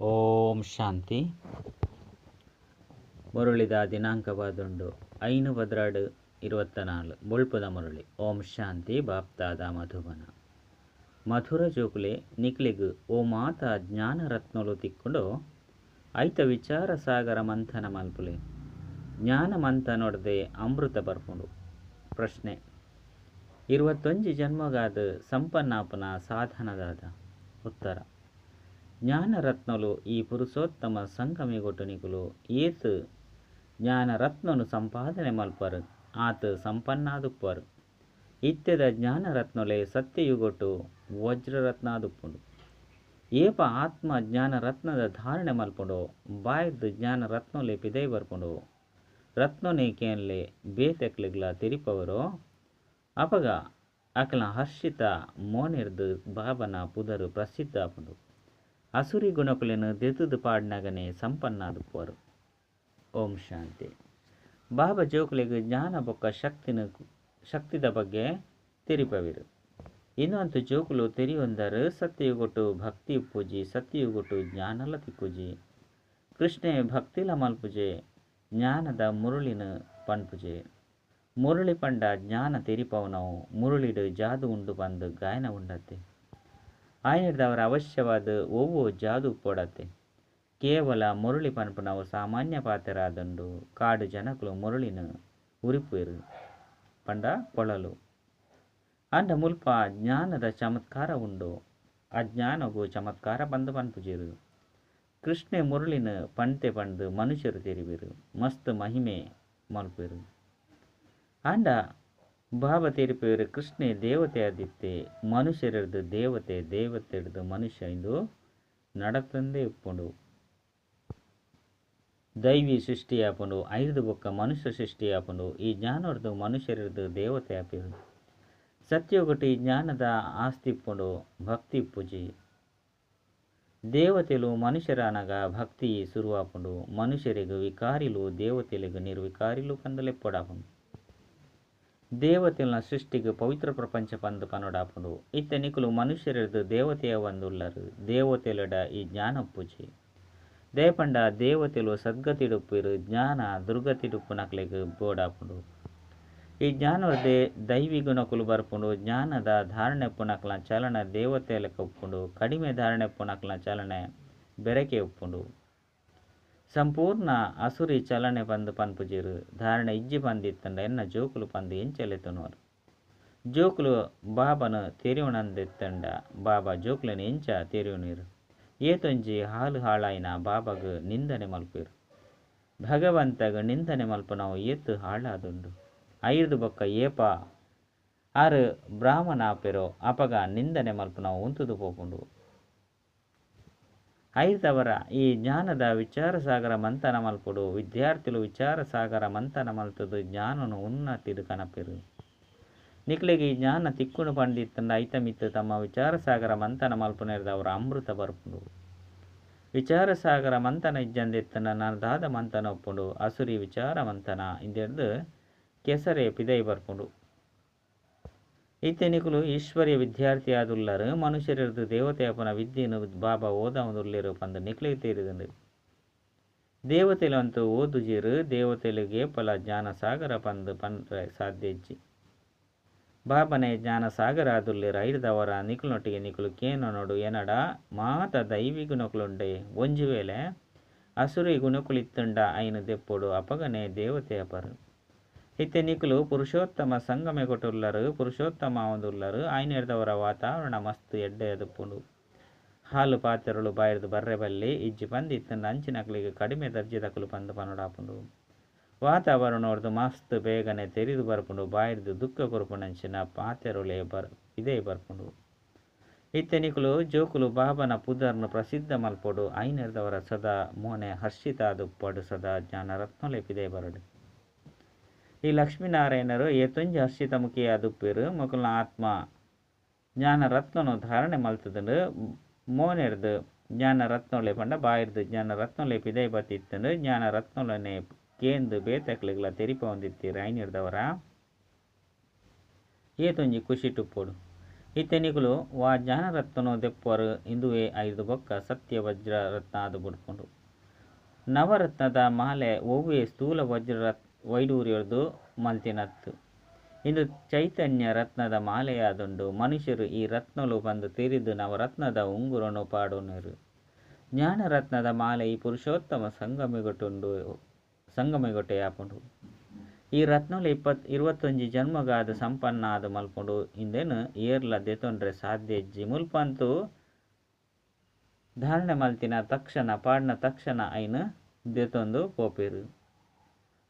ಓಂ ಶಾಂತಿ. ಮುರುಳಿದ ದಿನಾಂಕವಾದುಂಡು 5/12/24 ಬೊಳ್ಪುದ ಮುರಳಿ. ಓಂ ಶಾಂತಿ. ಬಾಪ್ತಾದ ಮಧುಬನ. ಮಧುರ ಜೋಕುಲೆ, ನಿಕ್ಲೆಗ್ ಓ ಮಾತ ಜ್ಞಾನರತ್ನಲು ತಿಕ್ಕೊಂಡು ಐತ ವಿಚಾರ ಸಾಗರ ಮಂಥನ ಮಲ್ಪುಲೆ. ಜ್ಞಾನ ಮಂಥನೊಡ್ದೆ ಅಮೃತ ಬರ್ಪುಂಡು. ಪ್ರಶ್ನೆ: 21 ಜನ್ಮಗಾದ ಸಂಪನ್ನಾಪನ ಸಾಧನದಾದ? ಉತ್ತರ: ಜ್ಞಾನರತ್ನಲು ಈ ಪುರುಷೋತ್ತಮ ಸಂಗಮಿಗೊಟ್ಟು ನಿಕುಲು ಏತ್ ಜ್ಞಾನರತ್ನನು ಸಂಪಾದನೆ ಮಲ್ಪರು ಆತ್ ಸಂಪನ್ನಾದುಪ್ಪರು. ಇತ್ತೆದ ಜ್ಞಾನರತ್ನಲೆ ಸತ್ಯಯುಗೊಟ್ಟು ವಜ್ರರತ್ನಾದುಪ್ಪುಂಡು. ಏಪ ಆತ್ಮ ಜ್ಞಾನರತ್ನದ ಧಾರಣೆ ಮಲ್ಪುಂಡೋ, ಬಾಯಿರ್ದ್ ಜ್ಞಾನರತ್ನಲೆ ಪಿದೈ ಬರ್ಪುಂಡು, ರತ್ನೊನೆ ಕೇನ್ಲೆ ಬೇತೆಕ್ಲೆಗ್ಲ ತೆರಿಪವರೋ, ಅಪಗ ಅಕಲ್ನ ಹರ್ಷಿತ ಮೋನೆರ್ದ್ ಬಾಬನ ಪುದರ್ ಪ್ರಸಿದ್ಧ ಆಪುಂಡು. ಅಸುರಿ ಗುಣಕುಲೆನ್ ದೆತುದು ಪಾಡ್ನಗನೆ ಸಂಪನ್ನಾದುಪ್ಪರು. ಓಂ ಶಾಂತಿ. ಬಾಬಾ ಜೋಕುಲೆಗ್ ಜ್ಞಾನ ಬೊಕ್ಕ ಶಕ್ತಿದ ಬಗ್ಗೆ ತೆರಿಪವಿರು. ಇನ್ನೊಂದು ಜೋಕುಲು ತೆರಿಯೊಂದರು ಸತ್ಯಯುಗೊಟ್ಟು ಭಕ್ತಿ ಉಪ್ಪುಜಿ, ಸತ್ಯಯುಗೊಟ್ಟು ಜ್ಞಾನಲ ತಿಕ್ಕುಜಿ. ಕೃಷ್ಣೆ ಭಕ್ತಿಲ ಮಲ್ಪುಜೆ, ಜ್ಞಾನದ ಮುರುಳಿನ ಪನ್ಪುಜೆ. ಮುರುಳಿ ಪಂಡ ಜ್ಞಾನ ತೆರಿಪವನವು, ಮುರುಳಿಡು ಜಾದು ಉಂಡು ಪಂದು ಗಾಯನ ಉಂಡತ್ತೆ. ಆಯನದವರ ಅವಶ್ಯವಾದ ಒವ್ವೋ ಜಾದು ಉಪ್ಪೊಡತ್ತೆ. ಕೇವಲ ಮುರುಳಿ ಪನ್ಪುನವು ಸಾಮಾನ್ಯ ಪಾತೆರಾದುಂಡು. ಕಾಡು ಜನಕುಲು ಮುರುಳಿನ ಉರಿಪುವೆರು ಪಂಡ ಕೊಳಲು. ಅಂಡ ಮುಲ್ಪ ಜ್ಞಾನದ ಚಮತ್ಕಾರ ಉಂಡು. ಅಜ್ಞಾನಗು ಚಮತ್ಕಾರ ಬಂದು ಪನ್ಪುಜೆರು. ಕೃಷ್ಣೆ ಮುರುಳಿನ ಪಂತೆ ಪಂದು ಮನುಷ್ಯರು ತೆರಿವೆರು, ಮಸ್ತ್ ಮಹಿಮೆ ಮಲ್ಪೆರು. ಅಂಡ ಬಾಬಾ ತೆರಿಪೇರು ಕೃಷ್ಣೆ ದೇವತೆ ಆದಿತ್ತೆ, ಮನುಷ್ಯರದು ದೇವತೆ, ದೇವತೆಡ್ದು ಮನುಷ್ಯ ಇಂದು ನಡತಂದೇ ಉಪ್ಪುಂಡು. ದೈವಿ ಸೃಷ್ಟಿಯಾಪುಂಡು, ಐದು ಬೊಕ್ಕ ಮನುಷ್ಯ ಸೃಷ್ಟಿಯಾಪುಂಡು. ಈ ಜ್ಞಾನರ್ದು ಮನುಷ್ಯರದು ದೇವತೆ ಆಪಿರು. ಸತ್ಯೊಗಟಿ ಜ್ಞಾನದ ಆಸ್ತಿ ಇಪ್ಪುಂಡು, ಭಕ್ತಿ ಇಪ್ಪುಜಿ. ದೇವತೆಲು ಮನುಷ್ಯರನಗ ಭಕ್ತಿ ಶುರುವಾಪುಂಡು. ಮನುಷ್ಯರಿಗೆ ವಿಕಾರಿಲು, ದೇವತೆಲಿಗೆ ನಿರ್ವಿಕಾರಿಲು ಪಂದಲೆಪ್ಪೊಡಾಪುಂಡು. ದೇವತೆಲ್ನ ಸೃಷ್ಟಿಗೆ ಪವಿತ್ರ ಪ್ರಪಂಚ ಪಂದು ಪನೊಡಾಪುಂಡು. ಇತ್ತೆ ನಿಕುಲು ಮನುಷ್ಯರದು ದೇವತೆಯ ಒಂದುಲ್ಲರು. ದೇವತೆಲಡ ಈ ಜ್ಞಾನ ಪೂಜೆ ದೇಪಂಡ ದೇವತೆಲು ಸದ್ಗತಿಡುಪ್ಪಿರು, ಜ್ಞಾನ ದುರ್ಗತಿಡುಪ್ಪು ನಕ್ಲೆಗ್ ಬೋಡಾಪುಂಡು. ಈ ಜ್ಞಾನರ್ದೆ ದೈವಿ ಗುಣಕುಲು ಬರ್ಪುಂಡು. ಜ್ಞಾನದ ಧಾರಣೆ ಪುನಕ್ಲ ಚಲನ ದೇವತೆಲಕ ಉಪ್ಪುಂಡು. ಕಡಿಮೆ ಧಾರಣೆ ಪುನಕ್ಲ ಚಲನೆ ಬೆರಕೆ ಉಪ್ಪುಂಡು. ಸಂಪೂರ್ಣ ಅಸುರಿ ಚಲನೆ ಪಂದು ಪನ್ಪುಜೆರು. ಧಾರಣೆ ಇಜ್ಜಿ ಪಂದಿತ್ತಂಡ ಎನ್ನ ಜೋಕುಲು ಪಂದು ಎಂಚಲೆತುನೋರು. ಜೋಕುಲು ಬಾಬನ ತೆರಿಯುಣಂದೆತ್ತಂಡ ಬಾಬಾ ಜೋಕುಲನ ಎಂಚ ತೆರಿಯುಣೀರು. ಏತೊಂಜಿ ಹಾಲು ಹಾಳಾಯಿನ ಬಾಬಾಗ ನಿಂದನೆ ಮಲ್ಪೇರು. ಭಗವಂತಗ ನಿಂದನೆ ಮಲ್ಪನವು ಏತು ಹಾಳಾದುಂಡು. ಐರ್ದು ಬೊಕ್ಕ ಏಪ ಆರು ಬ್ರಾಹ್ಮಣ ಆಪೆರೋ ಅಪಗ ನಿಂದನೆ ಮಲ್ಪನವು ಉಂತುದು ಪೋಪುಂಡು. ಐರ್ದವರ ಈ ಜ್ಞಾನದ ವಿಚಾರ ಸಾಗರ ಮಂಥನ ಮಲ್ಪುಡು. ವಿದ್ಯಾರ್ಥಿಲು ವಿಚಾರ ಸಾಗರ ಮಂಥನ ಮಲ್ತದು ಜ್ಞಾನನು ಉನ್ನತಿಡು ಕನಪೆರು. ನಿಕ್ಲೆಗ್ ಈ ಜ್ಞಾನ ತಿಕ್ಕುಣು ಪಂಡಿತ್ತಂಡ ಐತ ಮಿತ್ತು ತಮ್ಮ ವಿಚಾರ ಸಾಗರ ಮಂಥನ ಮಲ್ಪುನೆರ್ದವರ ಅಮೃತ ಬರ್ಪುಂಡು. ವಿಚಾರ ಸಾಗರ ಮಂಥನ ಇಜ್ಜಂದೆತ್ತಂಡ ದಾದ ಮಂಥನ ಒಪ್ಪುಂಡು. ಅಸುರಿ ವಿಚಾರ ಮಂಥನ ಇಂದೆಡ್ದು ಕೆಸರೆ ಪಿದೈ ಬರ್ಪುಂಡು. ಇತ್ತೆ ನಿಕುಲು ಈಶ್ವರ್ಯ ವಿದ್ಯಾರ್ಥಿ ಆದುಲ್ಲರು. ಮನುಷ್ಯರದು ದೇವತೆ ಅಪನ ವಿದ್ಯೆನು ಬಾಬಾ ಓದಾವುದುಲ್ಲೇರು ಪಂದು ನಿಕ್ಲೆಗ್ ತೇರಿದುಂಡು. ದೇವತೆಲಂತೂ ಓದುಜೇರು. ದೇವತೆಲಿಗೆ ಪಲ ಜ್ಞಾನ ಸಾಗರ ಪಂದು ಪನ್ರೆ ಸಾಧ್ಯ ಇಜ್ಜಿ. ಬಾಬನೇ ಜ್ಞಾನ ಸಾಗರ ಆದುಲ್ಲೇರು. ಐರ್ದವರ ನಿಕುಲೊಟ್ಟಿಗೆ ನಿಕುಲು ಕೇನೊನೊಡು ಏನಡ ಮಾತ ದೈವಿ ಗುಣಕುಲುಂಡೆ. ಒಂಜಿ ವೇಳೆ ಅಸುರಿ ಗುಣಕುಲಿತ್ತುಂಡ ಐನು ದೆಪ್ಪೊಡು, ಅಪಗನೆ ದೇವತೆ ಅಪರು. ಇತ್ತೆ ನಿಕುಲು ಪುರುಷೋತ್ತಮ ಸಂಗಮೆ ಕೊಟ್ಟುಲ್ಲರು, ಪುರುಷೋತ್ತಮ ಆವೊಂದುಲ್ಲರು. ಆಯ್ನೆರ್ದವರ ವಾತಾವರಣ ಮಸ್ತ್ ಎಡ್ಡೆ ಅದುಪ್ಪುಂಡು. ಹಾಲು ಪಾತೆರಳು ಬಾಯಿರ್ದು ಬರ್ರೆ ಬಲ್ಲಿ. ಇಜ್ಜಿ ಪಂದು ಇತ್ತಂಡ ಅಂಚಿನಕ್ಲೆಗ್ ಕಡಿಮೆ ದರ್ಜೆದಕುಲು ಪಂದು ಪನೊಡಾಪುಂಡು. ವಾತಾವರಣೋರ್ದು ಮಸ್ತ್ ಬೇಗನೆ ತೆರಿದು ಬರ್ಪುಂಡು. ಬಾಯಿರ್ದು ದುಃಖ ಕೊರ್ಪುಂಡು ಪಾತೆರೊಲೆ ಇದೇ ಬರ್ಪುಂಡು. ಇತ್ತೆ ನಿಕುಲು ಜೋಕುಲು ಬಾಬನ ಪುದರ್ನು ಪ್ರಸಿದ್ಧ ಮಲ್ಪೊಡು. ಐನೆರ್ದವರ ಸದಾ ಮೋನೆ ಹರ್ಷಿತ ಆದುಪ್ಪಡು. ಸದಾ ಜ್ಞಾನರತ್ನಲೆ ಪಿದೆ ಬರಡು. ಈ ಲಕ್ಷ್ಮೀನಾರಾಯಣರು ಏತೊಂಜಿ ಹರ್ಷಿತ ಮುಖಿಯಾದುಪ್ಪೇರು. ಮೊಕಲ್ನ ಆತ್ಮ ಜ್ಞಾನರತ್ನನು ಧಾರಣೆ ಮಲ್ತದುಂಡು. ಮೋನೆರ್ದು ಜ್ಞಾನರತ್ನೊಲೆ ಪಂಡ ಬಾಯಿರ್ದು ಜ್ಞಾನರತ್ನೊಲೆ ಪಿದೈ ಬತ್ತಿತ್ತಂಡು. ಜ್ಞಾನರತ್ನೊಲನೆ ಕೇಂದು ಬೇತಕ್ಲೆಗ್ಲ ತೆರಿಪವೊಂದಿತ್ತೀರು. ಐನೆರ್ದವರ ಏತೊಂಜಿ ಖುಷಿ ಟುಪ್ಪೊಡು. ಇತ್ತೆ ನಿಕುಲು ವಾ ಜ್ಞಾನರತ್ನೊನು ದೆಪ್ಪುವರು ಇಂದುವೇ ಐರ್ದ್ ಬೊಕ್ಕ ಸತ್ಯ ವಜ್ರ ರತ್ನ ಆದ್ ಬುಡ್ಪುಂಡು. ನವರತ್ನದ ಮಾಲೆ ಒವ್ವೇ ಸ್ಥೂಲ ವಜ್ರ ವೈಡೂರ್ಯೊರ್ದು ಮಲ್ತಿನತ್ತ್. ಇಂದು ಚೈತನ್ಯ ರತ್ನದ ಮಾಲೆಯಾದುಂಡು. ಮನುಷ್ಯರು ಈ ರತ್ನೊಲು ಪಂದ್ ತೆರಿದ್ ನವರತ್ನದ ಉಂಗುರೊನು ಪಾಡೊನ್ವೆರ್. ಜ್ಞಾನ ರತ್ನದ ಮಾಲೆ ಈ ಪುರುಷೋತ್ತಮ ಸಂಗಮಯುಗಟುಂಡು ಸಂಗಮಯುಗಟೇ ಆಪುಂಡು. ಈ ರತ್ನೊಲು 21 ಜನ್ಮಗಾದ್ ಸಂಪನ್ನ ಆದ್ ಮಲ್ಪುಂಡು. ಇಂದೆನ್ ಏರ್ಲ ದೆತೊನ್ರೆ ಸಾಧ್ಯ ಇಜ್ಜಿ. ಮುಲ್ಪಂತೂ ಧಾರಣೆ ಮಲ್ತಿನ ತಕ್ಷಣ ಪಾಡ್ನ ತಕ್ಷಣ ಐನ್ ದೆತೊಂದು ಪೋಪೆರ್.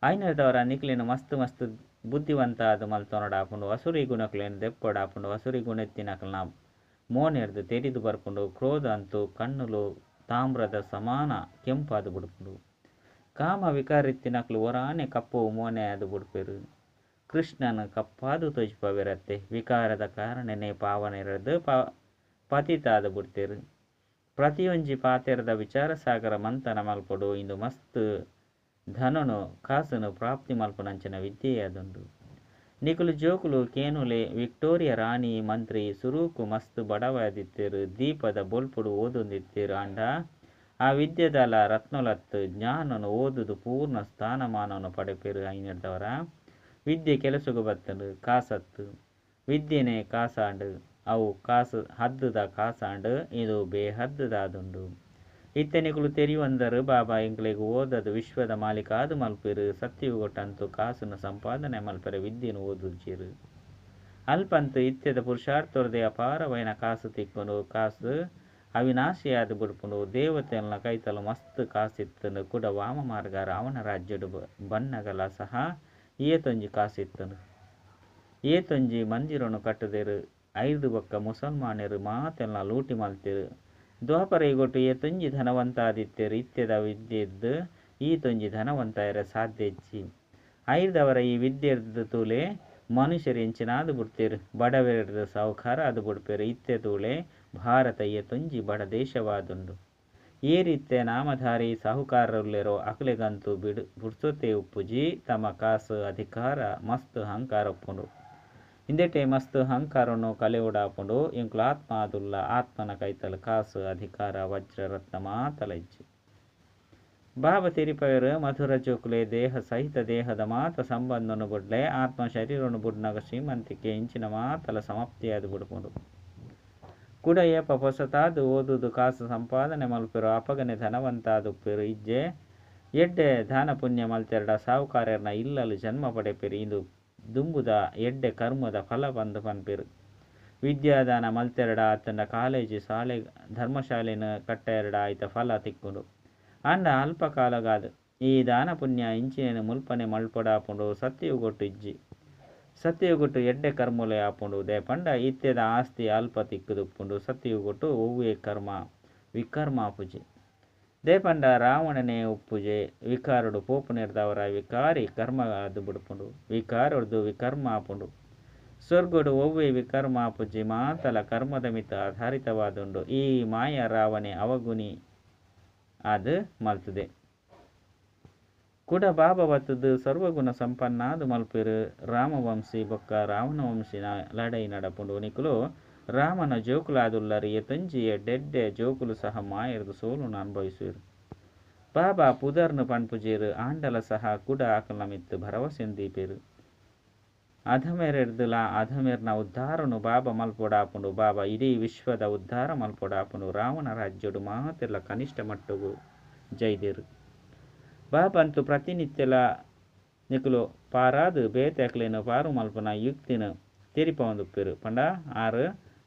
ಐನೆರ್ದವರ ನಿಕ್ಲೆನ್ ಮಸ್ತ್ ಮಸ್ತ್ ಬುದ್ಧಿವಂತ ಆದ್ ಮಲ್ತೊನೊಡಾಪುಂಡು. ಅಸುರಿ ಗುಣಕ್ಲೆನ್ ದೆಪ್ಪೊಡಾಪುಂಡು. ಅಸುರಿ ಗುಣ ಇತ್ತಿನಕಲ್ನ ಮೋನೆರ್ದ್ ತೆರಿದ್ ಬರ್ಪುಂಡು. ಕ್ರೋಧ ಅಂತೂ ಕಣ್ಣುಲು ತಾಮ್ರದ ಸಮಾನ ಕೆಂಪಾದ್ ಬುಡ್ಪುಂಡು. ಕಾಮ ವಿಕಾರ ಇತ್ತಿನಕುಲು ಒರಾನೆ ಕಪ್ಪು ಮೋನೆ ಆದ್ ಬುಡ್ಪೆರ್. ಕೃಷ್ಣನ್ ಕಪ್ಪಾದ್ ತೋಜಿಪಾವೆರತ್ತೆ. ವಿಕಾರದ ಕಾರಣನೇ ಪಾವನೆರದ್ ಪತಿತಾದ್ ಬುಡ್ತೆರ್. ಪ್ರತಿಯೊಂಜಿ ಪಾತೆರದ ವಿಚಾರ ಸಾಗರ ಮಂಥನ ಮಲ್ಪೊಡು. ಇಂದು ಮಸ್ತ್ ಧನೊನು ಕಾಸುನು ಪ್ರಾಪ್ತಿ ಮಲ್ಪುನಂಚಿನ ವಿದ್ಯೆಯಾದುಂಡು. ನಿಕುಲು ಜೋಕುಲು ಕೇನುಲೆ ವಿಕ್ಟೋರಿಯ ರಾಣಿ ಮಂತ್ರಿ ಸುರುಕು ಮಸ್ತ್ ಬಡವಾದಿತ್ತೆರ್. ದೀಪದ ಬೊಲ್ಪುಡು ಓದೊಂದಿತ್ತೆರ್. ಆಂಡ ಆ ವಿದ್ಯೆ ದಾಲ ರತ್ನೊಲತ್ತ್ ಜ್ಞಾನೊನು ಓದುದು ಪೂರ್ಣ ಸ್ಥಾನಮಾನೊನು ಪಡೆಪೆರ್. ಐನೆರ್ದವರ ವಿದ್ಯೆ ಕೆಲಸೊಗು ಬತ್ತ್ಂಡ್ ಕಾಸತ್ತ್. ವಿದ್ಯೆನೇ ಕಾಸಾಂಡ್. ಅವು ಕಾಸು ಹದ್ದುದ ಕಾಸಾಂಡ್. ಇದು ಬೇಹದ್ದುದಾದುಂಡು. ಇತ್ತೆ ನಿಕುಲು ತೆರಿಯೊಂದರ್ ಬಾಬಾ ಎಂಕ್ಲೆಗ್ ಓದದ್ ವಿಶ್ವದ ಮಾಲೀಕ ಆದ್ ಮಲ್ಪುವೆರ್. ಸತ್ಯಯುಗಟಂತೂ ಕಾಸುನು ಸಂಪಾದನೆ ಮಲ್ಪೆರೆ ವಿದ್ಯೆನ್ ಓದುಜೆರ್. ಅಲ್ಪಂತೂ ಇತ್ತೆದ ಪುರುಷಾರ್ಥೊರ್ದೇ ಅಪಾರವಾಯಿನ ಕಾಸು ತಿಕ್ಕುಂಡು. ಕಾಸು ಅವಿನಾಶಿಯಾದ್ ಬುಡ್ಪುಂಡು. ದೇವತೆಲ್ನ ಕೈತಲ್ ಮಸ್ತ್ ಕಾಸು ಇತ್ತ್ಂಡ್. ಕುಡ ವಾಮ ಮಾರ್ಗ ರಾವಣ ರಾಜ್ಯಡ್ ಬನ್ನಗಲ ಸಹ ಏತೊಂಜಿ ಕಾಸು ಇತ್ತ್ಂಡ್. ಏತೊಂಜಿ ಮಂದಿರೊನು ಕಟ್ಟುದೆರ್. ಐರ್ದ್ ಬೊಕ್ಕ ಮುಸಲ್ಮಾನೆರ್ ಮಾತೆಲ್ನ ಲೂಟಿ ಮಲ್ತೆರ್. ದ್ವಾಪರ ಯುಗಟ್ ಏತೊಂಜಿ ಧನವಂತ ಆದಿತ್ತೆರ್. ಇತ್ತೆದ ವಿದ್ಯೆರ್ದ್ ಈತೊಂಜಿ ಧನವಂತ ಆಯೆರೆ ಸಾಧ್ಯ ಇಜ್ಜಿ. ಐರ್ದವರ ಈ ವಿದ್ಯೆರ್ದ್ ತೂಲೆ ಮನುಷ್ಯರು ಎಂಚಿನಾದ್ ಬುಡ್ತೆರ್. ಬಡವೆರೆರ್ದ್ ಸಾಹುಕಾರ ಆದ್ ಬುಡ್ಪೆರ್. ಇತ್ತೆ ತೂಲೆ ಭಾರತ ಏತೊಂಜಿ ಬಡ ದೇಶವಾದುಂಡು. ಏರಿತ್ತೆ ನಾಮಧಾರಿ ಸಾಹುಕಾರರುಲ್ಲೆರೋ ಅಕ್ಲೆಗಂತೂ ಬಿಡು ಪುರ್ಸೊತ್ತೇ ಉಪ್ಪುಜಿ. ತಮ್ಮ ಕಾಸು ಅಧಿಕಾರ ಮಸ್ತ್ ಅಹಂಕಾರ ಉಪ್ಪುಂಡು. ಇಂದೆಟೇ ಮಸ್ತ್ ಅಹಂಕಾರೊನು ಕಳೆವೊಡಾಪುಂಡು. ಎಂಕುಲು ಆತ್ಮ ಆದುಲ್ಲ. ಆತ್ಮನ ಕೈತಲ್ ಕಾಸು ಅಧಿಕಾರ ವಜ್ರ ರತ್ನ ಮಾತಲ ಇಜ್ಜಿ. ಬಾಬಾ ತೆರಿಪಾವೆರ್ ಮಧುರ ಜೋಕುಲೆ ದೇಹ ಸಹಿತ ದೇಹದ ಮಾತ ಸಂಬಂಧೊನು ಬುಡ್ಲೆ. ಆತ್ಮ ಶರೀರೊನು ಬುಡ್ನಗ ಶ್ರೀಮಂತಿಕೆ ಇಂಚಿನ ಮಾತಲ ಸಮಾಪ್ತಿಯಾದ್ ಬುಡ್ಪುಂಡು. ಕುಡ ಏಪ ಪೊಸತಾದ್ ಓದುದು ಕಾಸು ಸಂಪಾದನೆ ಮಲ್ಪೆರೋ ಅಪಗನೆ ಧನವಂತ ಆದುಪ್ಪೆರ್. ಇಜ್ಜೆ ಎಡ್ಡೆ ದಾನ ಪುಣ್ಯ ಮಲ್ತೆರ್ಡ ಸಾಹುಕಾರೆರ್ನ ಇಲ್ಲಲ್ ಜನ್ಮ ಪಡೆಪೆರ್. ಇಂದು ದುಂಬುದ ಎಡ್ಡೆ ಕರ್ಮದ ಫಲ ಪಂದ್ ಪನ್ಪೆರ್. ವಿದ್ಯಾದಾನ ಮಲ್ತೆರ್ಡ ಅತ್ತ್ಂಡ ಕಾಲೇಜು ಶಾಲೆ ಧರ್ಮಶಾಲೆನ್ ಕಟ್ಟಯೆರ್ಡ ಐತ ಫಲ ತಿಕ್ಕುಂಡು. ಆಂಡ ಅಲ್ಪ ಕಾಲಗಾದ್. ಈ ದಾನ ಪುಣ್ಯ ಇಂಚಿನೆನ್ ಮುಲ್ಪನೆ ಮಳ್ಪೊಡಾಪುಂಡು ಸತ್ಯಯುಗಟ್ ಇಜ್ಜಿ. ಸತ್ಯಯುಗಟ್ ಎಡ್ಡೆ ಕರ್ಮೊಲೇ ಆಪುಂಡು. ದಾಯೆ ಪಂಡ ಇತ್ತೆದ ಆಸ್ತಿ ಅಲ್ಪ ತಿಕ್ಕುದುಪ್ಪುಂಡು. ಸತ್ಯಯುಗಟ್ ಒವ್ವೇ ಕರ್ಮ ವಿಕರ್ಮ ಆಪುಜಿ. ದಾಯೆ ಪಂಡ ರಾವಣನೇ ಉಪ್ಪುಜೆ ವಿಕಾರಡು ಪೋಪುನೆರ್ದಾವರ ವಿಕಾರಿ ಕರ್ಮ ಆದ್ ಬುಡ್ಪುಂಡು. ವಿಕಾರೊರ್ದು ವಿಕರ್ಮ ಆಪುಂಡು. ಸ್ವರ್ಗಡ್ ಒವ್ವೇ ವಿಕರ್ಮ ಆಪುಜಿ. ಮಾತಲ ಕರ್ಮದ ಮಿತ್ತ್ ಆಧಾರಿತವಾದುಂಡು. ಈ ಮಾಯಾ ರಾವಣೆ ಅವಗುಣಿ ಆದ್ ಮಲ್ತುದೆ. ಕುಡ ಬಾಬಾ ಬತ್ತುದು ಸರ್ವಗುಣ ಸಂಪನ್ನಾದ್ ಮಲ್ಪುವೆರ್. ರಾಮವಂಶಿ ಬೊಕ್ಕ ರಾವಣವಂಶಿನ ಲಡಾಯಿ ನಡಪುಂಡು. ನಿಕುಲು ರಾಮನ ಜೋಕುಲಾದುಲ್ಲರ್. ಏತೊಂಜಿ ಎಡ್ಡೆಡ್ಡೆ ಜೋಕುಲು ಸಹ ಮಾಯೆರ್ದ್ ಸೋಲುನು ಅನುಭವಿಸುವೆರ್. ಬಾಬಾ ಪುದರ್ನ್ ಪನ್ಪುಜೆರ್. ಆಂಡಲ ಸಹ ಕುಡ ಅಕಲ್ನ ಮಿತ್ತ್ ಭರವಸೆನ್ ದೀಪೆರ್. ಅಧಮೆರೆರ್ದ್ ಲಾ ಅಧಮೆರ್ನ ಉದ್ಧಾರನ್ ಬಾಬಾ ಮಲ್ಪೊಡಾಪುಂಡು. ಬಾಬಾ ಇಡೀ ವಿಶ್ವದ ಉದ್ಧಾರ ಮಲ್ಪೊಡಾಪುಂಡು. ರಾವಣ ರಾಜ್ಯಡ್ ಮಾತೆರ್ಲ ಕನಿಷ್ಠ ಮಟ್ಟೊಗು ಜೈದೆರ್. ಬಾಬಂತು ಪ್ರತಿನಿತ್ಯಲ ನಿಕುಲು ಪಾರಾದ್ ಬೇತೆ ಅಕ್ಲೆನ್ ಪಾರು ಮಲ್ಪುನ ಯುಕ್ತಿನ್ ತೆರಿಪಾವೊಂದುಪ್ಪೆರ್. ಪಂಡ ಆರ್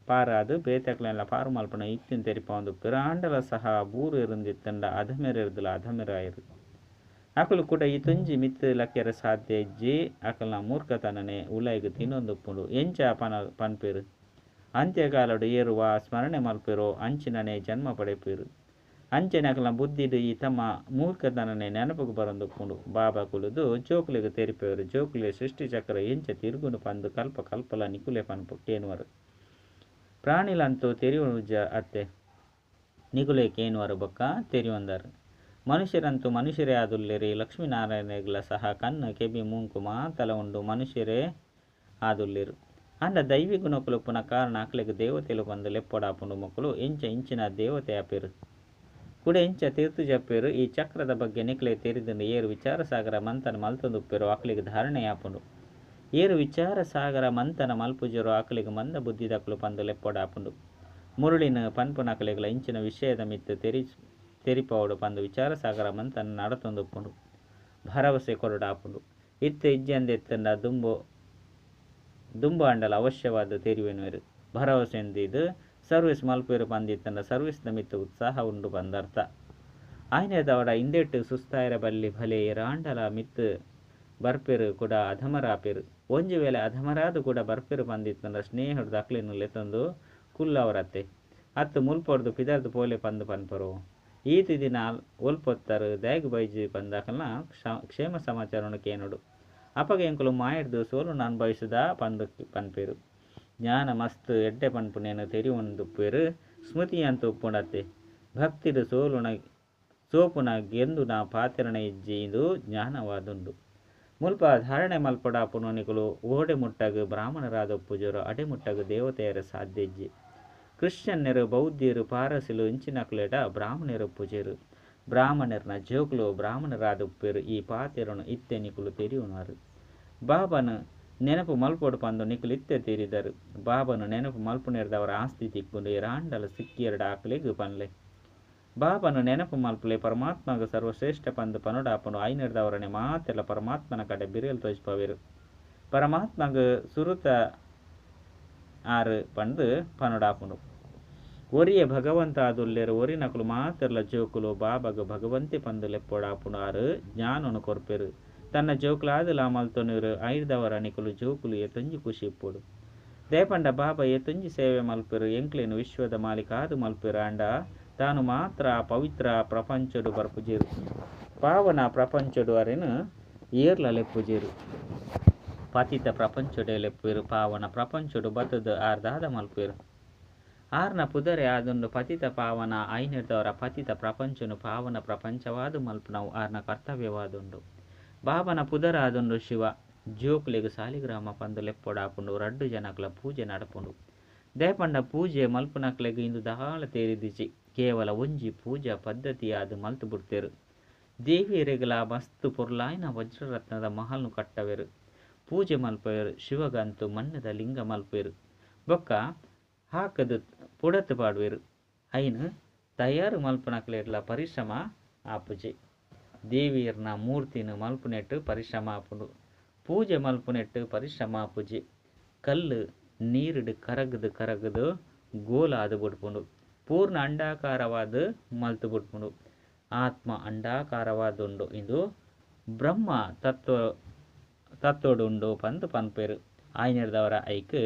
ಪಾರಾದ್ ಬೇತೆ ಅಕ್ಲೆನ್ಲ ಪಾರು ಮಲ್ಪುನ ಯುಕ್ತಿನ್ ತೆರಿಪಾವೊಂದುಪ್ಪೆರ್. ಆಂಡಲ ಸಹ ಬೂರೆರುಂದಿತ್ತುಂಡ ಅಧಮೆರೆರ್ದ್ ಲಾ ಅಧಮೆರಾಯೆರ್. ಅಕುಲು ಕುಡ ಈತೊಂಜಿ ಮಿತ್ತ್ ಲಕ್ಕೆರೆ ಸಾಧ್ಯ ಇಜ್ಜಿ. ಅಕಲ್ನ ಮೂರ್ಖತನನೇ ಉಲಾಯಿಗ್ ತಿನ್ನೊಂದುಪ್ಪುಂಡು. ಎಂಚ ಪನ್ಪೆರ್ ಅಂತ್ಯಕಾಲಡ್ ಏರ್ ವಾ ಸ್ಮರಣೆ ಮಲ್ಪೆರೋ ಅಂಚಿನನೇ ಜನ್ಮ ಪಡೆಪೆರ್. ಅಂಚನೆ ಅಕಲ್ನ ಬುದ್ಧಿಡ್ ಈ ತಮ್ಮ ಮೂರ್ಖತನನೇ ನೆನಪುಗು ಬರೊಂದುಪ್ಪುಂಡು. ಬಾಬಾ ಕುಲ್ಲುದು ಜೋಕುಲೆಗ್ ತೆರಿಪಾವೆರ್. ಜೋಕುಲೆ ಸೃಷ್ಟಿ ಚಕ್ರ ಎಂಚ ತಿರುಗುಂಡು ಪಂದ್ ಕಲ್ಪ ಕಲ್ಪಲ ನಿಕುಲೆ ಪನ್ಪು ಕೇನುವರ್. ಪ್ರಾಣಿಲಂತೂ ತೆರಿಯೊನುಜ ಅತ್ತೆ. ನಿಕುಲೇ ಕೇನುವರ್ ಬೊಕ್ಕ ತೆರಿಯೊಂದರ್. ಮನುಷ್ಯರಂತೂ ಮನುಷ್ಯರೇ ಆದುಲ್ಲೆರ್. ಲಕ್ಷ್ಮೀ ನಾರಾಯಣೆರ್ಗ್ಲ ಸಹ ಕಣ್ಣು ಕೆಬಿ ಮೂಂಕು ಮಾತಲ ಉಂಡು ಮನುಷ್ಯರೇ ಆದುಲ್ಲೆರ್. ಆಂಡ ದೈವಿ ಗುಣಕುಲು ಉಪ್ಪುನ ಕಾರಣ ಅಕ್ಲೆಗ್ ದೇವತೆಲು ಪಂದ್ ಲೆಪ್ಪೊಡಾಪುಂಡು. ಮೊಕುಲು ಎಂಚ ಇಂಚಿನ ದೇವತೆ ಆಪೆರ್? ಕುಡ ಎಂಚ ತಿರ್ತ್ ಜಪ್ಪೆರ್? ಈ ಚಕ್ರದ ಬಗ್ಗೆ ನಿಕ್ಲೆಗ್ ತೆರಿದುಂಡು. ಏರ್ ವಿಚಾರ ಸಾಗರ ಮಂಥನ ಮಲ್ತೊಂದುಪ್ಪೆರೋ ಅಕ್ಲೆಗ್ ಧಾರಣೆ ಆಪುಂಡು. ಏರ್ ವಿಚಾರ ಸಾಗರ ಮಂಥನ ಮಲ್ಪುಜೆರೋ ಅಕ್ಲೆಗ್ ಮಂದ ಬುದ್ಧಿದಕುಲು ಪಂದ್ ಲೆಪ್ಪೊಡಾಪುಂಡು. ಮುರುಳಿನ್ ಪನ್ಪುನಕಲೆಗ್ಲ ಇಂಚಿನ ವಿಷಯದ ಮಿತ್ತ್ ತೆರಿಪಾವೊಡು ಪಂದ್ ವಿಚಾರ ಸಾಗರ ಮಂಥನ ನಡತೊಂದುಪ್ಪುಂಡು. ಭರವಸೆ ಕೊರೊಡಾಪುಂಡು. ಇತ್ತೆ ಇಜ್ಜಂದೆ ಇತ್ತ್ಂಡ ದುಂಬು ಆಂಡಲ ಅವಶ್ಯವಾದ್ ತೆರಿಯೊನುವೆರ್. ಭರವಸೆನ್ ದೀದ್ ಸರ್ವಿಸ್ ಮಲ್ಪುವೆರ್ ಪಂದ್ ಇತ್ತ್ಂಡ ಸರ್ವಿಸ್ ದ ಮಿತ್ತ್ ಉತ್ಸಾಹ ಉಂಡು ಪಂದ್ ಅರ್ಥ. ಆಯಿನೆದಾವರ ಇಂದೆಟ್ ಸುಸ್ತಾಯೆರೆ ಬಲ್ಲಿ. ಭಲೆ ಏರಾಂಡಲ ಮಿತ್ತ್ ಬರ್ಪೆರ್ ಕುಡ ಅಧಮರಾಪೆರ್. ಒಂಜಿ ವೇಳೆ ಅಧಮರಾದ್ ಕುಡ ಬರ್ಪೆರ್ ಪಂದ್ ಇತ್ತ್ಂಡ ಸ್ನೇಹರ್ದ್ ಅಕ್ಲೆನ್ ಲೆತೊಂದು ಕುಲ್ಲವರತ್ತೆ? ಅತ್ತ್ ಮುಲ್ಪರ್ದ್ ಪಿದರ್ದ್ ಪೋಲೆ ಪಂದ್ ಪನ್ಪರೋ? ಈತ್ ದಿನ ಒಲ್ಪೊತ್ತರ್ ದಾಯೆಗ್ ಬೈಜಿ ಪಂದ್ ಅಕಲ್ನ ಕ್ಷೇಮ ಸಮಾಚಾರನ್ ಕೇನೊಡು. ಅಪಗ ಎಂಕುಲು ಮಾಯೆರ್ದ್ ಸೋಲುನು ಅನುಭವಿಸುದ ಪಂದ್ ಪನ್ಪೆರ್. ಜ್ಞಾನ ಮಸ್ತ್ ಎಡ್ಡೆ ಪನ್ಪುನೆನ್ ತೆರಿಯೊಂದುಪ್ಪುವೆರ್. ಸ್ಮೃತಿ ಅಂತೂ ಉಪ್ಪುಂಡತ್ತೆ. ಭಕ್ತಿಡ್ ಸೋಪುನ ಗೆಂದುನ ಪಾತೆರನೆ ಇಜ್ಜಿ. ಇಂದು ಜ್ಞಾನವಾದುಂಡು. ಮುಲ್ಪ ಧಾರಣೆ ಮಲ್ಪೊಡಾಪುನು ನಿಕುಲು ಓಡೆ ಮುಟ್ಟಗ್ ಬ್ರಾಹ್ಮಣರಾದ್ ಉಪ್ಪುಜೆರೋ ಅಡೆ ಮುಟ್ಟಗ್ ದೇವತೆಯರ ಸಾಧ್ಯ ಇಜ್ಜಿ. ಕ್ರಿಶ್ಚಿಯನ್ನರು ಬೌದ್ಧರು ಪಾರಸಿಲು ಇಂಚಿನಕುಲೆಡ ಬ್ರಾಹ್ಮಣರು ಉಪ್ಪುಜೆರ್. ಬ್ರಾಹ್ಮಣರ್ನ ಜೋಕುಲು ಬ್ರಾಹ್ಮಣರಾದ್ ಉಪ್ಪುವೆರ್. ಈ ಪಾತೆರನು ಇತ್ತೆ ನಿಕುಲು ತೆರಿಯೊನುವರ್. ಬಾಬಾನ ನೆನಪು ಮಲ್ಪೊಡು ಪಂದ್ ನಿಕುಲು ಇತ್ತೆ ತೆರಿದರು. ಬಾಬಾನ ನೆನಪು ಮಲ್ಪುನೆರ್ದವರ ಆಸ್ತಿ ತಿಕ್ಕುಂಡು. ಏರಾಂಡಲ ಸಿಕ್ಕಿಯೆರಡ ಅಕ್ಲೆಗ್ ಪನ್ಲೆ. ಬಾಬಾನ ನೆನಪು ಮಲ್ಪುಲೆ. ಪರಮಾತ್ಮಗ್ ಸರ್ವಶ್ರೇಷ್ಠ ಪಂದ್ ಪನೊಡಾಪುಂಡು. ಐನೆರ್ದವರನೆ ಮಾತೆರ್ಲ ಪರಮಾತ್ಮನ ಕಡೆ ಬಿರೆಲ್ ತೋಜಿಪಾವೆರ್. ಪರಮಾತ್ಮಗ್ ಸುರುತ ಆರು ಪಂದ್ ಪನೊಡಾಪುಂಡು. ಒರಿಯೇ ಭಗವಂತ ಆದುಲ್ಲೆರ್. ಒರಿನಕುಲು ಮಾತೆರ್ಲ ಜೋಕುಲು. ಬಾಬಾಗ್ ಭಗವಂತೆ ಪಂದ್ ಲೆಪ್ಪೊಡಾಪುಂಡು. ಆರು ಜ್ಞಾನನು ಕೊರ್ಪೆರ್. ತನ್ನ ಜೋಕುಲಾದಲಾ ಮಲ್ತೊನುವೆರ್. ಐರ್ದವರ ನಿಕುಲು ಜೋಕುಲು ಏತೊಂಜಿ ಖುಷಿ ಇಪ್ಪೊಡು. ದಯಪಂಡ ಬಾಬಾ ಏತೊಂಜಿ ಸೇವೆ ಮಲ್ಪೆರ್. ಎಂಕ್ಲೆನ್ ವಿಶ್ವದ ಮಾಲೀಕಾದ್ ಮಲ್ಪೆರ್. ಆಂಡ ತಾನು ಮಾತ್ರ ಪವಿತ್ರ ಪ್ರಪಂಚೊಡು ಬರ್ಪುಜೆರ್. ಪಾವನ ಪ್ರಪಂಚೊಡು ಅರೆನ್ ಏರ್ಲ ಲೆಪ್ಪುಜೆರ್. ಪತಿತ ಪ್ರಪಂಚೊಡೆ ಲೆಪ್ಪುವೆರ್. ಪಾವನ ಪ್ರಪಂಚೊಡು ಬತ್ತುದು ಆರ್ ದಾದ ಮಲ್ಪುವೆರ್? ಆರ್ನ ಪುದರೆ ಆದುಂಡು ಪತಿತ ಪಾವನ. ಐನೆರ್ದವರ ಪತಿತ ಪ್ರಪಂಚೊನು ಪಾವನ ಪ್ರಪಂಚವಾದ್ ಮಲ್ಪುನವು ಆರ್ನ ಕರ್ತವ್ಯವಾದುಂಡು. ಬಾಬನ ಪುದರ್ ಆದುಂಡು ಶಿವ. ಜೋಕುಲೆಗ್ ಸಾಲಿಗ್ರಾಮ ಪಂದ್ ಲೆಪ್ಪೊಡಾಪುಂಡು. ರಡ್ಡ್ ಜನಕ್ಲ ಪೂಜೆ ನಡಪುಂಡು. ದಯಪಂಡ ಪೂಜೆ ಮಲ್ಪುನಕ್ಲೆಗ್ ಇಂದು ದಾಲ ತೆರಿದಿಜಿ. ಕೇವಲ ಒಂಜಿ ಪೂಜಾ ಪದ್ಧತಿಯಾದ್ ಮಲ್ತ್ ಬುಡ್ತೆರ್. ದೇವಿಯೆರೆಗ್ಲಾ ಮಸ್ತ್ ಪೊರ್ಲಾಯಿನ ವಜ್ರರತ್ನದ ಮಹಲ್ನ್ ಕಟ್ಟವೆರ್. ಪೂಜೆ ಮಲ್ಪವೆರ್. ಶಿವಗಂತು ಮಣ್ಣುದ ಲಿಂಗ ಮಲ್ಪುವೆರ್. ಬೊಕ್ಕ ಹಾಕದ್ ಪುಡತ್ ಪಾಡುವೆರ್. ಐನ್ ತಯಾರು ಮಲ್ಪುನಕ್ಲೆಡ್ಲ ಪರಿಶ್ರಮ ಆಪುಜಿ. ದೇವಿಯರ್ನ ಮೂರ್ತಿನ್ ಮಲ್ಪುನೆಟ್ ಪರಿಶ್ರಮ ಆಪುಂಡು. ಪೂಜೆ ಮಲ್ಪುನೆಟ್ ಪರಿಶ್ರಮ ಆಪುಜಿ. ಕಲ್ಲು ನೀರುಡು ಕರಗುದು ಕರಗುದು ಗೋಲಾದ್ ಬುಡ್ಪುಂಡು. ಪೂರ್ಣ ಅಂಡಾಕಾರವಾದ್ ಮಲ್ತ್ ಬುಡ್ಪುಂಡು. ಆತ್ಮ ಅಂಡಾಕಾರವಾದುಂಡು. ಇಂದು ಬ್ರಹ್ಮ ತತ್ವಡುಂಡು ಪಂದ್ ಪನ್ಪೆರ್. ಆಯಿನೆರ್ದವರ ಐಕ್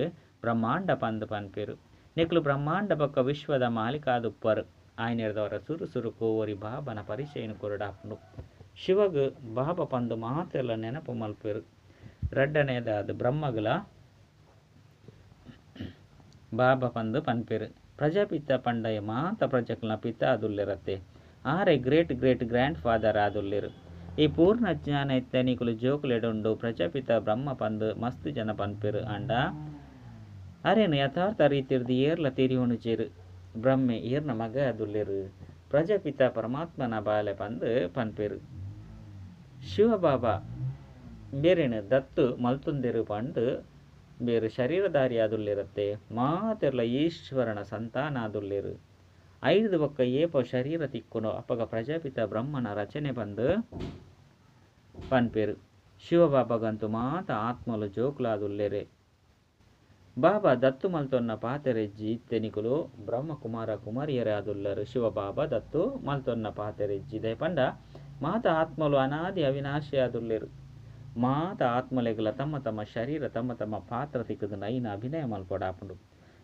ಬ್ರಹ್ಮಾಂಡ ಪಂದ್ ಪನ್ಪೆರ್. ನಿಕುಲು ಬ್ರಹ್ಮಾಂಡ ಬೊಕ್ಕ ವಿಶ್ವದ ಮಾಲೀಕಾದುಪ್ಪರ್. ಆಯಿನೆರ್ದವರ ಸುರು ಸುರುಕು ಒರಿ ಬಾಬನ ಪರಿಚಯನ್ ಕೊರೊಡಾಪುಂಡು. ಶಿವಗ್ ಬಾಬಾ ಪಂದ್ ಮಾತೆರ್ಲ ನೆನಪು ಮಲ್ಪುವೆರ್. ರಡ್ಡನೇದಾದ್ ಬ್ರಹ್ಮಗ್ಲ ಬಾಬಾ ಪಂದ್ ಪನ್ಪೆರ್. ಪ್ರಜಾಪಿತ ಪಂಡ ಮಾತ ಪ್ರಜೆಕ್ಲೆನ ಪಿತ ಆದುಲ್ಲೆರತ್ತೆ. ಆರೆ ಗ್ರೇಟ್ ಗ್ರೇಟ್ ಗ್ರ್ಯಾಂಡ್ ಫಾದರ್ ಆದುಲ್ಲೆರ್. ಈ ಪೂರ್ಣ ಜ್ಞಾನ ಇತ್ತೆ ನಿಕುಲು ಜೋಕುಲೆಡುಂಡು. ಪ್ರಜಾಪಿತ ಬ್ರಹ್ಮ ಪಂದ್ ಮಸ್ತ್ ಜನ ಪನ್ಪೆರ್. ಆಂಡ ಅರೆನ್ ಯಥಾರ್ಥ ರೀತಿರ್ದ್ ಏರ್ಲ ತೆರಿಯೊನುಜೆರ್. ಬ್ರಹ್ಮೆ ಏರ್ನ ಮಗ ಆದುಲ್ಲೆರ್? ಪ್ರಜಾಪಿತ ಪರಮಾತ್ಮನ ಬಾಲೆ ಪಂದ್ ಪನ್ಪೆರ್. ಶಿವಬಾಬಾ ಮೇರೆನ್ ದತ್ತು ಮಲ್ತೊಂದೆರ್ ಪಂದ್ ಮೇರ್ ಶರೀರಧಾರಿ ಆದುಲ್ಲೆರತ್ತೆ. ಮಾತೆರ್ಲ ಈಶ್ವರನ ಸಂತಾನ ಆದುಲ್ಲೆರ್. ಐರ್ದ್ ಬೊಕ್ಕ ಏಪ ಶರೀರ ತಿಕ್ಕುಂಡೋ ಅಪಗ ಪ್ರಜಾಪಿತ ಬ್ರಹ್ಮನ ರಚನೆ ಪಂದ್ ಪನ್ಪೆರ್. ಶಿವಬಾಬಾಗಂತೂ ಮಾತ ಆತ್ಮಲು ಜೋಕುಲಾದುಲ್ಲೆರೆ. ಬಾಬಾ ದತ್ತು ಮಲ್ತೊನ್ನ ಪಾತೆರೆಜ್ಜಿ. ಇತ್ತೆ ನಿಕುಲು ಬ್ರಹ್ಮಕುಮಾರ ಕುಮಾರಿಯರೇ ಆದುಲ್ಲರ್. ಶಿವಬಾಬಾ ದತ್ತು ಮಲ್ತೊನ್ನ ಪಾತೆರೆಜ್ಜಿ. ದಯಪಂಡ ಮಾತ ಆತ್ಮಲು ಅನಾದಿ ಅವಿನಾಶಿ ಆದುಲ್ಲೆರ್. ಮಾತ ಆತ್ಮಲೆಗ್ಲ ತಮ್ಮ ತಮ್ಮ ಶರೀರ ತಮ್ಮ ತಮ್ಮ ಪಾತ್ರ ತಿಕ್ಕುದು ಐನ ಅಭಿನಯ ಮಲ್ಪೊಡಾಪುಂಡು.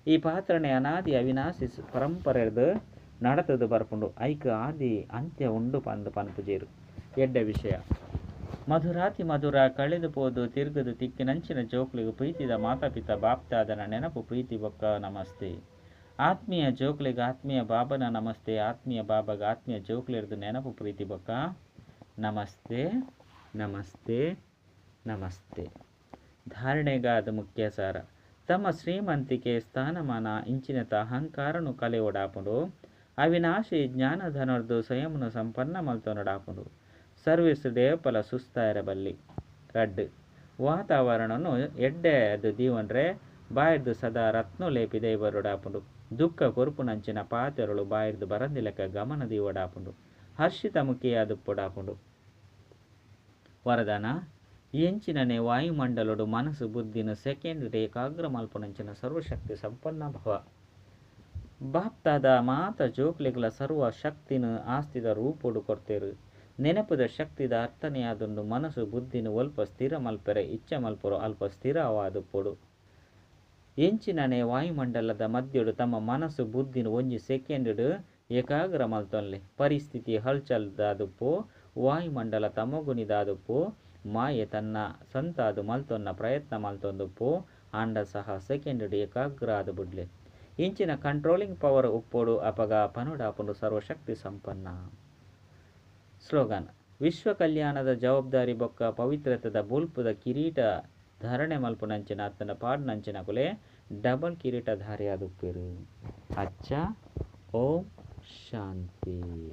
ಈ ಪಾತ್ರನೇ ಅನಾದಿ ಅವಿನಾಶಿ ಪರಂಪರೆರ್ದ್ ನಡತುದು ಬರ್ಪುಂಡು. ಐಕ್ ಆದಿ ಅಂತ್ಯ ಉಂಡು ಪಂದ್ ಪನ್ಪುಜೆರ್. ಎಡ್ಡೆ ವಿಷಯ. ಮಧುರಾತಿ ಮಧುರ ಕಳೆದು ಪೋದು ತಿರ್ಗುದು ತಿಕ್ಕಿನಂಚಿನ ಜೋಕ್ಲೆಗ್ ಪ್ರೀತಿದ ಮಾತಾಪಿತ ಬಾಪ್ದಾದನ ನೆನಪು ಪ್ರೀತಿ ಬೊಕ್ಕ ನಮಸ್ತೆ. ಆತ್ಮೀಯ ಜೋಕ್ಲೆಗ್ ಆತ್ಮೀಯ ಬಾಬನ ನಮಸ್ತೆ. ಆತ್ಮೀಯ ಬಾಬಾಗ ಆತ್ಮೀಯ ಜೋಕ್ಲೆರ್ದ್ ನೆನಪು ಪ್ರೀತಿ ಬೊಕ್ಕ ನಮಸ್ತೆ ನಮಸ್ತೆ ನಮಸ್ತೆ. ಧಾರಣೆಗಾದ ಮುಖ್ಯ ಸಾರ. ತಮ್ಮ ಶ್ರೀಮಂತಿಕೆ, ಸ್ಥಾನಮಾನ ಇಂಚಿನೆತ ಅಹಂಕಾರನು ಕಳೆವೊಡಾಪುಂಡು. ಅವಿನಾಶಿ ಜ್ಞಾನಧನೊರ್ದು ಸ್ವಯಂನು ಸಂಪನ್ನ ಮಲ್ತೊನೊಡಾಪುಂಡು. ಸರ್ವಿಸ್ ಡ್ ಏಪಲ ಸುಸ್ತಾಯೆರೆ ಬಲ್ಲಿ. ರಡ್ಡ್. ವಾತಾವರಣನ್ ಎಡ್ಡೆ ಆದ್ ದೀವೊನ್ರೆ ಬಾಯಿರ್ದ್ ಸದಾ ರತ್ನೊಲೆ ಪಿದಯಿ ಬರೊಡಾಪುಂಡು. ದುಃಖ ಕೊರ್ಪುನಂಚಿನ ಪಾತೆರೊಲು ಬಾಯಿರ್ದ್ ಬರಂದಿಲಕ ಗಮನ ದೀವೊಡಾಪುಂಡು. ಹರ್ಷಿತ ಮುಖಿಯಾದುಪ್ಪೊಡಾಪುಂಡು. ವರದಾನ, ಎಂಚಿನನೆ ವಾಯುಮಂಡಲೊಡು ಮನಸ್ಸು ಬುದ್ಧಿನ್ ಸೆಕೆಂಡ್ ಡ್ ಏಕಾಗ್ರ ಮಲ್ಪುನಂಚಿನ ಸರ್ವಶಕ್ತಿ ಸಂಪನ್ನ ಭವ. ಬಾಪ್ದಾದ ಮಾತ ಜೋಕ್ಲೆಗ್ಲ ಸರ್ವ ಶಕ್ತಿನ್ ಆಸ್ತಿದ ರೂಪೊಡು ಕೊರ್ತೆರ್. ನೆನಪುದ ಶಕ್ತಿದ ಅರ್ಥನೆಯಾದುಂಡು ಮನಸ್ಸು ಬುದ್ಧಿನ್ ಒಲ್ಪ ಸ್ಥಿರ ಮಲ್ಪೆರೆ ಇಚ್ಛೆ ಮಲ್ಪುವರೋ ಅಲ್ಪ ಸ್ಥಿರವಾದುಪ್ಪೊಡು. ಎಂಚಿನನೆ ವಾಯುಮಂಡಲದ ಮಧ್ಯೊಡು ತಮ್ಮ ಮನಸ್ಸು ಬುದ್ಧಿನ್ ಒಂಜಿ ಸೆಕೆಂಡ್ ಡ್ ಏಕಾಗ್ರ ಮಲ್ತೊನ್ಲೆ. ಪರಿಸ್ಥಿತಿ ಹಲ್ಚಲ್ ದಾದುಪ್ಪು, ವಾಯುಮಂಡಲ ತಮೋಗುಣಿ ದಾದುಪ್ಪು, ಮಾಯೆ ತನ್ನ ಸಂತಾದ ಮಲ್ತೊನ್ನ ಪ್ರಯತ್ನ ಮಲ್ತೊಂದುಪ್ಪು, ಆಂಡ ಸಹ ಸೆಕೆಂಡ್ ಡ್ ಏಕಾಗ್ರ ಆದ್ ಬುಡ್ಲೆ. ಇಂಚಿನ ಕಂಟ್ರೋಲಿಂಗ್ ಪವರ್ ಉಪ್ಪೊಡು ಅಪಗ ಪನೊಡಾಪುಂಡು ಸರ್ವಶಕ್ತಿ ಸಂಪನ್ನ. ಸ್ಲೋಗನ್, ವಿಶ್ವ ಕಲ್ಯಾಣದ ಜವಾಬ್ದಾರಿ ಬೊಕ್ಕ ಪವಿತ್ರತೆದ ಬೊಲ್ಪುದ ಕಿರೀಟ ಧಾರಣೆ ಮಲ್ಪುನಂಚಿನ ಅತ್ತಂಡ ಪಾಡುನಂಚಿನಕುಲೆ ಡಬಲ್ ಕಿರೀಟಧಾರಿಯಾದುಪ್ಪೆರು. ಅಚ್ಚ, ಓಂ ಶಾಂತಿ.